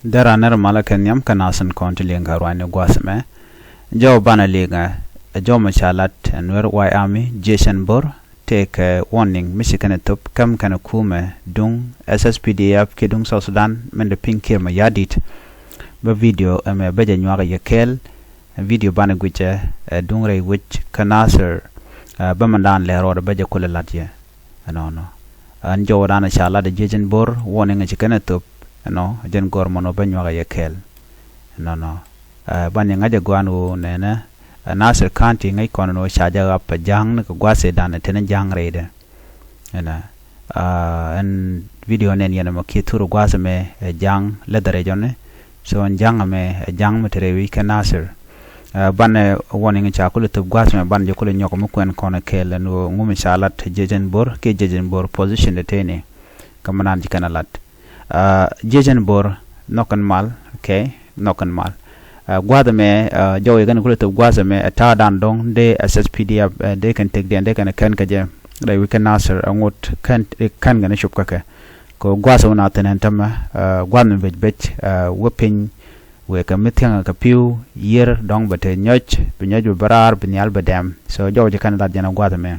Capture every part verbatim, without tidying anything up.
Dera nɛr malä kɛ nhiam kä nasin kɔn ti liŋ kɛ ruany ni gua̱a̱th mɛ. Jɔw banɛ liŋ ɛ jɔw mɛ ca lat ɛ Nuer White Army jiecɛn bo̱r tëëkɛ warning mi ci kɛn ɛ thop kɛm kɛn ɛ kumɛ duŋ S S P D F kiɛ duŋ South Sudan min de piny kiɛ mɛ ya̱di̱t. Bä video ɛmɛ bä jɛ nyuak ɛ yɛ kɛɛl. Video banɛ guicɛ ɛ duŋ rɛy wec kä Nasir. Bä mɛn daan lɛ rɔɔdɛ bä jɛ kulɛ lat yɛ. Ɛnɔnɔ. Ɛn jɔwdan ca lat jiecɛn bo̱r warning ci kɛn ɛ thop. Ɛnɔ jɛn gɔr mɔnɔ bä nyuak a yɛ kɛɛl. Ɛnɔnɔ. Ban yɛ ŋa̱c ɛ gɔan ɣöö nɛnɛ ɛ Nasir County ŋäc kɔn ɛn ɣöö ca jɛ ɣap ɛ ja̱a̱ŋ ni kɛ gua̱th ëëdan ɛ teni ja̱a̱ŋ rɛydɛ. Ɛnɛ ɛn video nɛn yɛn ɛmɔ kiɛ thur gua̱th ɛmɛ ɛ ja̱a̱ŋ läth ɛ rɛy jɔni. So ɛn ja̱a̱ŋ ɛmɛ ɛ ja̱a̱ŋ mi te rɛy wi̱c kä Nasir. Banɛ warning ca kulɛ thop gua̱th mɛ banɛ jɛ kulɛ nyɔk mi kuɛn kɔn kɛɛl ɛn ɣöö ŋu mi ca lat jiecɛn bo̱r kiɛ jiecɛn bo̱r position de teni. Kä mi naan ci kɛn a lat jiecɛn bo̱r nhɔk kɛn mal. Okay, nhɔk kɛn mal. Gua̱th mɛ jɔw yɛ kɛn kulɛ thop gua̱th mɛ ɛ ta̱a̱ dan dɔ̱ŋ dee S S P D F dee kɛn tëkdiɛn dee kɛn kɛn kɛ jɛ rɛy wi̱c kä Nasir ɛ ŋot kɛn kɛn kɛn cop kä kɛ. Kɛ gua̱th wä na thin ɛn tämɛ gua̱th mi bec bec wä piny. Wëë kɛ mi thiäŋɛ kɛ pi̱w yiër dɔ̱ŋ bɛ te nyɔc bi nyɔc bi bä raar bi nhial bɛ dɛm. So jɔw ci kɛn lat jɛn ɛ gua̱th mɛ.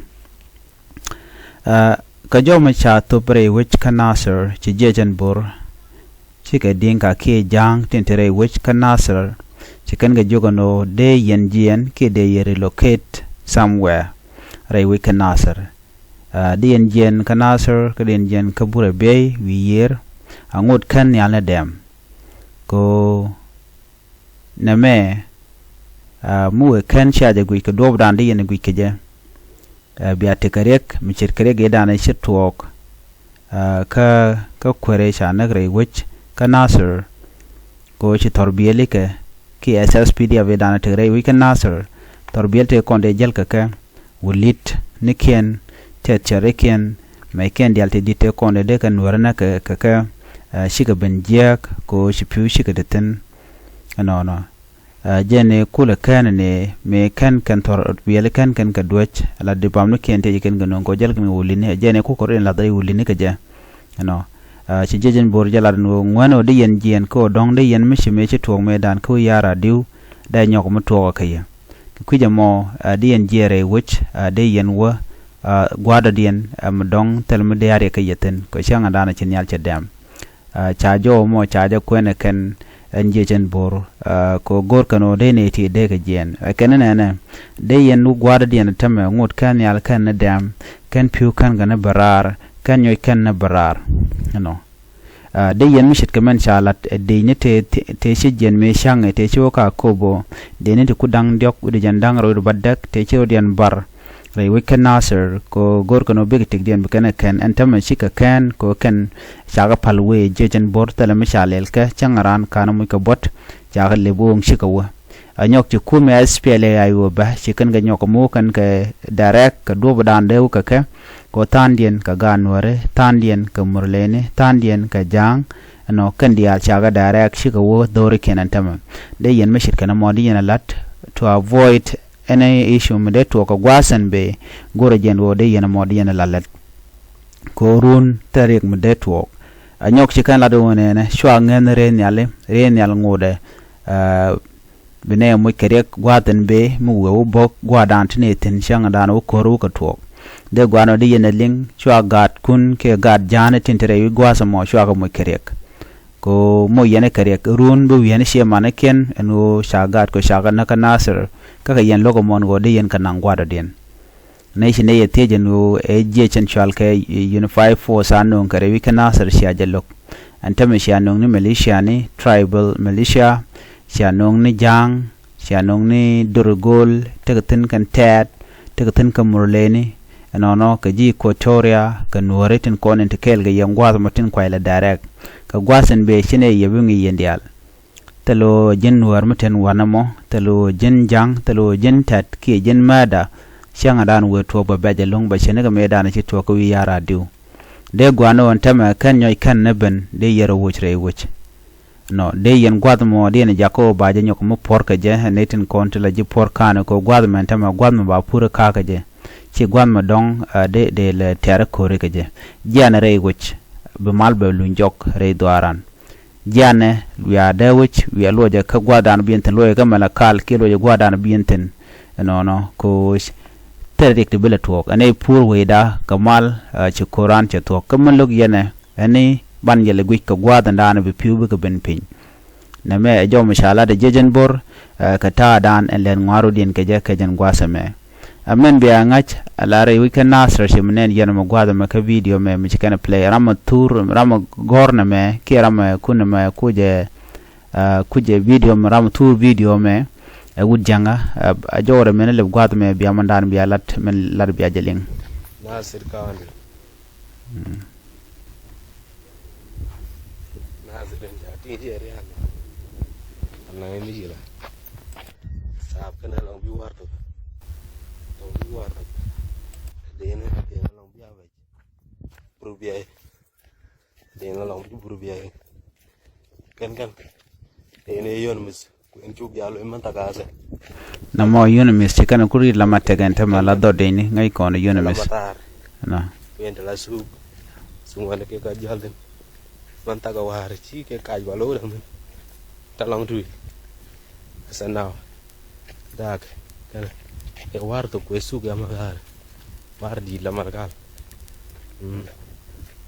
Kä jɔw mɛ ca thop rɛy wec kä Nasir ci jiecɛn bo̱r. Cikɛ di̱ŋ ka kiɛ ja̱a̱ŋ tin te rɛy wec kä Nasir. Ci kɛn kɛ jiök ɛn ɣöö dee yɛn jiɛɛn kiɛ dee yɛn relocate somewhere rɛy wec kä Nasir. Dee yɛn jiɛɛn kä Nasir kä dee yɛn jiɛɛn kä burɛ biey wi̱i̱ yiër. Aŋot kɛn nhial ni dɛm. Kɛ ɣöö nɛmɛ mi wëë kɛn cia jɛ guic kɛ duɔ̱ɔ̱pdan dee yɛn guic kɛ jɛ. Bia tekɛ riɛk mi ce̱tkɛ riɛk i̱dan ci tuɔɔk. Kä kä kuɛrɛ ca näk rɛy wec kä Nasir. Kɛ ɣöö ci thɔr biɛli kɛ kiɛ S S P D F i̱dan tekɛ rɛy wec kä Nasir. Thɔr biɛl tekɛ kɔn dee jäl kɛ kɛ wä li̱t nikiɛn tɛth cɛrikiɛn. Mɛckiɛn diaal ti di̱t tekɛ kɔn dee dee kɛ nuäärä näk kɛ kɛ kɛ. Cikɛ ben jiääk kɛ ɣöö ci pi̱w cikɛ te thi̱n. Ɛnɔnɔ. Jɛn i̱ kulɛ kɛn ni mëë kɛn kɛn thɔr wiɛli kɛn kɛn kɛ duäc. La di bam ni kiɛn tiec kɛn kɛ no̱o̱ŋ kɛ ɣöö jäl kɛ mi wä li̱ni jɛn i̱ kukɛ rin lath rɛy wä li̱ni kɛ jɛ. Ɛnɔ. Ci jiecɛn bo̱r jɛ lat ni ɣöö ŋuɛ̈n ɣöö di yɛn jiɛɛn kä ɣöö dɔ̱ŋ di yɛn mi ci mëë ci tuɔɔk mëëdan kä wi̱i̱ ya̱r a di̱w. Dee nyɔk mi tuɔɔk kä yɛ. Kɛ kui̱c ɛmɔ di yɛn jiɛɛn rɛy wec. Di yɛn wä gua̱a̱r dɔ̱diɛn ɛmɛ dɔ̱ŋ thil mi dee a riɛk kä yɛ thi̱n kɛ cäŋ ɛdan ci nhial cɛ dɛm. Ca jɔw mɔ ca jɛ kuɛn ɛ kɛn ɛn jiecɛn bo̱r. Kɛ go̱r kɛn ɣöö dee nɛy ti dee kɛ jiɛɛn ɛ kɛn nɛnɛ. Dee yɛn wä gua̱a̱r dɔ̱diɛn tämɛ ŋot kɛn nhial kɛn ni dɛm kɛn pi̱w kɛn kɛ ni bɛ raar kɛn nyɔc kɛn ni bɛ raar. Ɛnɔ. Dee yɛn mi ce̱tkɛ mɛn ca lat ɛ dec ni tëë ci jiɛn mëë ca̱ŋ ɛ tëë ci wä ka kobo. Dec ni ti ku da̱ŋ diɔ̱k wi̱cdɛ jɛn da̱ŋ rɛw wi̱cdɛ bädäk tëë ci rɔ̱diɛn bar. Rɛy wec kä Nasir kɛ go̱r kɛn ɣöö bikɛ tëkdiɛn bi kɛn ɛ kɛn ɛn tämɛ cikɛ kɛn kɛ ɣöö kɛn. Cakɛ pal wëë jiecɛn bo̱r thilɛ mi ca lɛl kɛ cäŋ raan ka̱n muc kɛ buɔ̱t. Cakɛ lep wä ɣöŋ cikɛ wä. Ɛ nyɔk ci kumɛ S P L A I O bä ci kɛn kɛ nyɔk kɛ mo̱o̱k kɛn kɛ direct kɛ duɔ̱ɔ̱pdan dee wä kɛ kɛ. Kɛ ɣöö tha̱a̱ŋdiɛn kɛ gaat nuääri tha̱a̱ŋdiɛn kɛ murleni tha̱a̱ŋdiɛn kɛ ja̱a̱ŋ. Ɛnɔ kɛn diaal cakɛ direct cikɛ wä dho̱rikiɛn ɛn tämɛ. Dee yɛn mi ce̱tkɛn ɛmɔ di yɛn ɛ la̱t to avoid any issue mi dee tuɔɔk kɛ gua̱a̱th ɛn bëë. Go̱rɛ jɛn ɣöö dee yɛn ɛmɔ di yɛn ɛ la̱t lät. Kɛ ɣöö run thil riɛk mi dee tuɔɔk. Ɛ nyɔk ci kɛn lat ɣöö nɛnɛ cua ŋɛn rɛy nhiali rɛy nhial ŋotdɛ. Bi nɛ moc kɛ riɛk gua̱a̱th ɛn bëë mi wëë wä bo̱k gua̱a̱rdan ti nɛ thi̱n cäŋdan wä ko̱r wä kɛ tuɔɔk. Dee gua̱a̱r nɔ di yɛn ɛ liŋ cua gaatkun kiɛ gaat ja̱a̱ni tin te rɛy wi̱c gua̱a̱th ɛmɔ cua kɛ moc kɛ riɛk. Kɛ ɣöö moc yɛn kɛ riɛk run bi wi̱i̱ni ciɛ manikiɛn ɛn ɣöö ca gaat kɛ ca kɛ näk kä Nasir. Kä kɛ yɛn lo̱k ɛmɔn ɣöö di yɛn kɛ naŋ gua̱a̱r dɔ̱diɛn. Nɛy ci nɛy ɛ thiec ɛn ɣöö ɛ jiɛc ɛn cɔal kɛ Unified Force a nööŋ kɛ rɛy wi̱c kä Nasir cia jɛ lo̱k. Ɛn tämɛ cia nööŋ ni militia ni tribal militia. Cia nööŋ ni ja̱a̱ŋ. Cia nööŋ ni dor gööl tekɛ thi̱n kɛn tɛ̈t. Tekɛ thi̱n kɛ murleni. Ɛnɔnɔ kɛ ji̱ Equatoria kɛ nuääri tin kɔn in ti kɛɛl kɛ yɛn gua̱a̱th mɔ tin kuay lɛ direct. Kɛ gua̱a̱th in bëë ci nɛy yɛ bi ŋi̱i̱c yɛn diaal. Thil ɣöö ji̱n nuäär mi ten wanɛ mɔ thil ɣöö ji̱n ja̱ŋ thil ɣöö ji̱n tɛ̈t kiɛ ji̱n mɛɛda. Ciaŋädan wëë tuɔɔk bɛ bɛ̈c ɛlɔ̱ŋ bɛ ce̱tnikɛ mëëdan ci tuɔɔk kä wi̱i̱ ya̱r a di̱w. Dee gua̱a̱r ni ɣöö ɛn tämɛ kɛn nyɔc kɛn ni ben dee yɛr ɛ woc rɛy wec. Nɔ dee yɛn gua̱th mɔ dee yɛn jakä ɣöö ba jɛ nyɔk mi puɔ̱r kɛ jɛ ɛ nɛy tin kɔn ti la ji̱ puɔ̱r ka̱n ɛ kɛ ɣöö gua̱th mɛ ɛn tämɛ gua̱th mɛ ba pur ɛ ka̱a̱k kɛ jɛ. Ci gua̱th mɛ dɔ̱ŋ dee dee lɛ tɛ̈r ɛ ko̱ri kɛ jɛ. Jianɛ rɛy wec bi mal bɛ luny jɔk rɛy dhuaaran. Jianɛ wiaa dee wec wiaa luɔcɛ kä gua̱a̱thdan bi̱i̱n thi̱n, luɔcɛ kä Malakal kiɛ luɔcɛ gua̱a̱thdan bi̱i̱n thi̱n. Ɛnɔnɔ koc thil riɛk ti bi lɛ tuɔɔk ɛn ɛ pur wecda kɛ mal. Ci ko̱ran cɛ thuɔ̱k kä min lo̱k yɛnɛ ɛn i̱ ban jɛ lɛ guic kɛ gua̱a̱thdan bi pi̱w bikɛ ben piny. Nɛmɛ ɛ jɔw mi ca lat ɛ jiɛc ɛn bo̱r kɛ ta̱a̱dan ɛn lɛt ŋua̱r rɔ̱diɛn kɛ jɛ kɛ jɛn gua̱a̱th ɛmɛ. Ɛ mɛn bia ŋa̱c ɛ la rɛy wi̱c kä Nasir ci mi nɛn yɛn mɛ gua̱a̱th ɛmɛ kä video mɛ mi ci kɛn ɛ play ram mɛ thur ram mɛ gɔ̱r nɛmɛ kiɛ ram mɛ kun nɛmɛ kucɛ kucɛ video mɛ ram mɛ thur video mɛ. Ɛ wut ja̱ŋä ɛ jɔwrɛ mɛn ɛ lɛp gua̱a̱th mɛ bia mɛn dan bia lat mɛn lat bia jɛ liŋ. Nasir County. Nasir in ca ti̱i̱ ciɛ rial. Anaŋ in i̱ yila. Saap kɛn alɔŋ bi war thok. Alɔŋ bi war thok. Deni deni alɔŋ bi a wec. Bur biɛy. Deni alɔŋ bi bur biɛy. Kɛn kɛn. Deni yön mis. Kuɛn cuk jal wee mantaka sɛ. Nɔmɔ Yunimis ci kɛn ku ri̱t lama tɛkɛn te ma la dhɔt deni ŋäc kɔn Yunimis. Kuɛn te la suk. Suk ŋuan kɛ ka jal thin. Mantaka war ci kɛ kac ba lo̱k dam thin. Ta lɔŋ tui. Sɛ naw. Dak kɛn kɛ war thok kuɛ suk ya ma gal. War di̱i̱t la mal gal.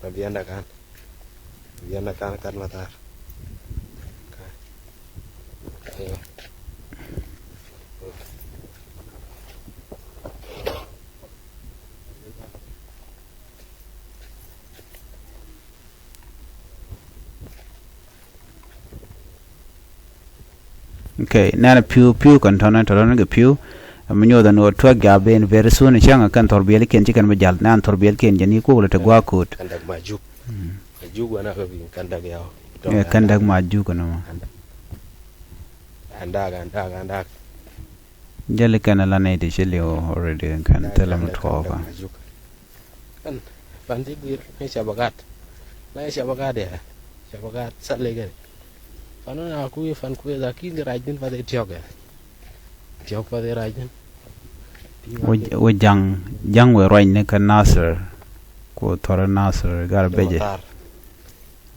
Ma biɛn dakan. Biɛn dakan kat ma thar. Okay, nɛnɛ pi̱w pi̱w kɛn tɔnɛ tɔnɛ kɛ pi̱w. Mi nyuɔth ɛn ɣöö tuäk ja̱a̱ ben very soon cäŋ kɛn thɔr biɛlikiɛn ci kɛn bi ja̱l nɛn thɔr biɛlikiɛn jɛ ni kuɔk lɛ te gua̱a̱k ko̱o̱t. Kɛn däk ma juk. Ma juk wän a kɛ bi̱i̱ kɛn däk yaw. Ɛ kɛn däk ma juk ɛn ɛmɔ. Ɛn däk ɛn däk ɛn däk. Jäli kɛn ala nɛy ti ci liw already kɛn thilɛ mi tuɔɔkä. Kɛn pan ti guir ni shabakat. La shabakat ya. Shabakat sali kɛn. Pan na kui̱ pan kui̱ la kin rac din pa ti tiɔk ya. Tiɔk pa ti rac din. Wä jaŋ jaŋ wä ruacni kä Nasir. Ku thɔrɛ Nasir gar bɛcɛ. Matar.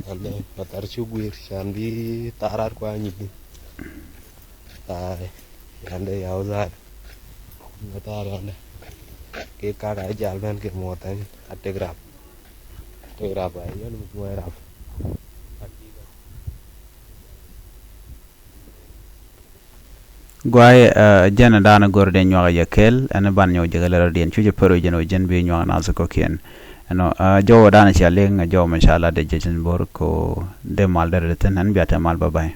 Ande matar cu guir can bi tarat kua nyic din. Ta̱a̱ yande yaw zaat. Ŋä ta̱a̱ yande. Kɛ kak a jal ben kɛ muɔth ɛn a tek rap. A tek rap a yɛn mi muɔc rap. Guay, jɛn dan gör dee nyuak yɛ kel ɛn ban nyɔk jɛ kɛ lɛ rɔ diɛn cu jɛ pär jɛn wä jɛn bi nyuak nath kɔkiɛn. Ɛnɔ jɔw dan cia liŋ jɔw mi ca lat dee jɛ jɛn bor ko dee mal dee rɛ thin ɛn bia tɛ mal bä bay.